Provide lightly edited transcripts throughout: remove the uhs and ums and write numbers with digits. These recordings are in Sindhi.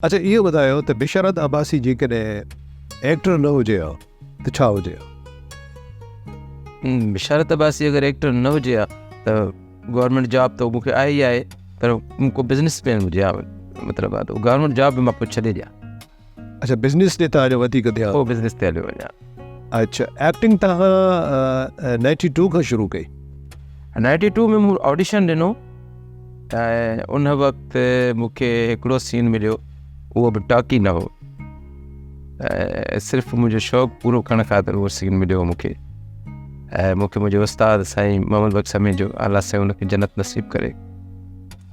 اڇا اهو ٻڌايو ته بشارت عباسي جيڪڏهن ايڪٽر نه هجي ها ته ڇا هجي ها؟ بشارت عباسي اگر ايڪٽر نه هجي ها ته گورنمينٽ جاب ته مونکي آئي ئي آهي پر ڪو بزنس مين هجي ها مطلب آ ته گورنمينٽ جاب به مان پوء ڇڏي ڏيان. اڇا بزنس ڏي توهان جو وڌيڪ ڌيان. پوء بزنس تي هليو وڃان. اڇا ايڪٽنگ توهان نائنٽي ٽو کان شروع ڪئي؟ نائنٽي ٽو ۾ مون آڊيشن ڏنو ۽ ان وقت مون کي هڪڙو سين مليو اهو به ٽاڪي نه هو ۽ صرف منهنجو شوق پورو ڪرڻ خاطر اهو سين مليو هو مون کي ۽ مون کي منهنجو استاد سائين محمد بخش سميجو الله سائين ان کي جنت نصيب ڪري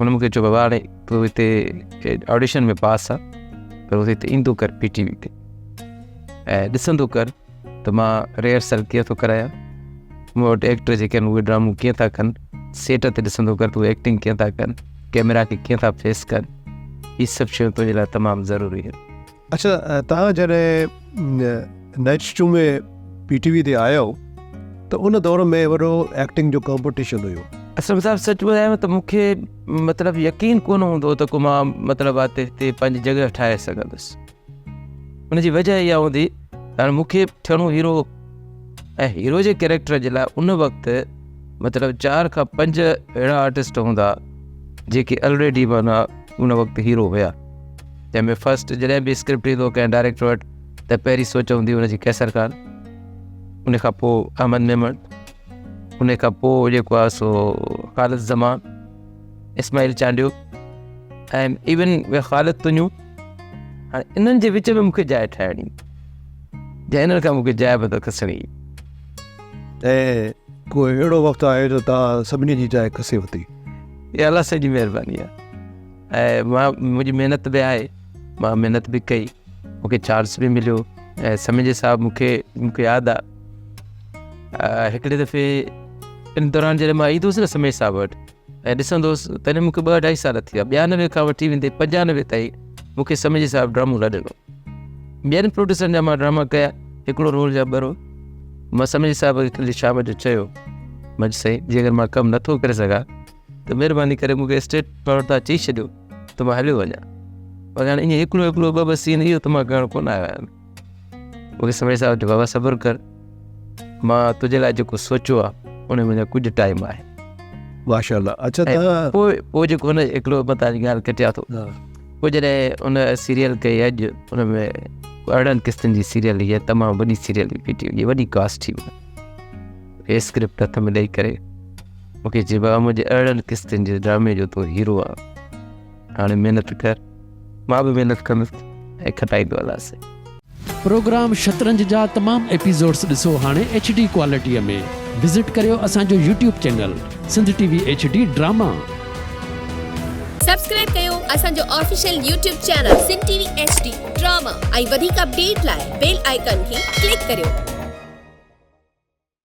هن مون کي چيو بابا هاڻي تون هتي آڊيشن ۾ پاس آ پر هتي ايندو ڪر پي ٽي وي تي ۽ ڏسندو ڪر ته مان ريهرسل ڪيئن ٿو ڪرايان، مون وٽ ايڪٽر جيڪي آهن اهي ڊرامو ڪيئن ٿا ڪن، سيٽ تي ڏسندو ڪر ته اهي ايڪٽنگ ڪيئن ٿا ڪن، ڪئميرا کي ڪيئن ٿا فيس ڪن، هي سڀ شيون تنهنجي لاء تمام ضروري آهن. اڇا توهان جڏهن نائنٽي ٽو ۾ پي ٽي وي تي آيا ته ان دور ۾ وڏو ايڪٽنگ جو ڪامپٽيشن هيو. اسلم صاحب سچ ٻڌايانو ته مون کي مطلب يقين ڪونه هوندو هو ته ڪو مان مطلب هتي پنهنجي جڳهه ٺاهي سگهندس. ان جي وجه اها هوندي ته هاڻي مون کي ٿيڻو هيرو ۽ هيرو جي ڪيريڪٽر جي لاء ان وقت مطلب چار کان پنج اهڙا آرٽسٽ هوندا جيڪي الريڊي معنيٰ ان وقت هيرو هيا جنهن ۾ فرسٽ جڏهن به اسڪرپٽ ايندو ڪنهن ڊائريڪٽر وٽ ته پهرين سوچ هوندي ان جي قيصر خان ان کان پوء احمد ميمڻ ان کان پوء جيڪو آهي سو خالد زمان اسماعيل چانڊيو ۽ ايون خالد تنيو هاڻي انهن جي وچ ۾ مونکي جاء ٺاهڻي جا انهن کان مونکي جاء به ته کسڻي. ۽ ڪو اهڙو وقت آيو جو توهان سڀني جي جاء کسي ورتي. اها الله سائين جي مهرباني آهي ۽ مان منهنجي محنت به آهي مان محنت به ڪئي مونکي چانس به مليو ۽ سميجي صاحب مونکي مونکي ياد آهي هڪڙي دفعي ان دوران جڏهن مان ايندو هوس نه سميجي صاحب وٽ ۽ ڏسندو هوس تڏهن مون کي ٻه اڍائي سال ٿي ويا 92 کان وٺي ويندي 95 تائين مون کي سميجي صاحب ڊرامو نه ڏنو ٻين پروڊيوسرن جا مان ڊراما ڪيا هڪڙو رول يا ٻه رول مان سميجي صاحب کي هڪڙي شام جو چيو مان سائين جي اگر مان ڪم نٿو ڪري سگهان ته مهرباني ڪري مون کي اسٽيٽ فارورڊ تان چئي ڇڏيو ته مان هليو وڃان پر هاڻي ائين هڪڙو هڪڙو ٻه ٻه سين اهو ته مان ڪرڻ ڪونه آيو آهيان مون کي سميجي صاحب چيو بابا صبر ڪر مان تنهنجي لاء جيڪو سوچيو آهي ان ۾ اڃا ڪجهه ٽائيم آهي. ماشاء الله اڇا ته پوء پوء جيڪو هن هڪڙو مان تنهنجي ڳالهه ڪٽيان ٿو پوء جڏهن ان سيريل ڪئي اڄ ان ۾ 18 قسطن جي سيريل هئي تمام وڏي سيريل هئي پي ٽي وي جي وڏي ڪاسٽ هئي هي اسڪرپٽ هٿ ۾ ڏئي ڪري مونکي چئي بابا منهنجي 18 قسطن جي ڊرامي جو تون هيرو آ هاڻي محنت ڪر مان به محنت ڪندس ۽ کٽائيندو الله سائين. پروگرام شطرنج جا تمام ايپيسوڊس ڏسو هاڻي ايڇ ڊي ڪوالٽيء ۾ وزٽ ڪريو اسان جو YouTube channel Sindh T V H D drama. Subscribe ڪيو اسان جو official YouTube channel Sindh T V H D drama ۽ وڌيڪ اپڊيٽ لاء بيل آئيڪان کي ڪلڪ ڪريو.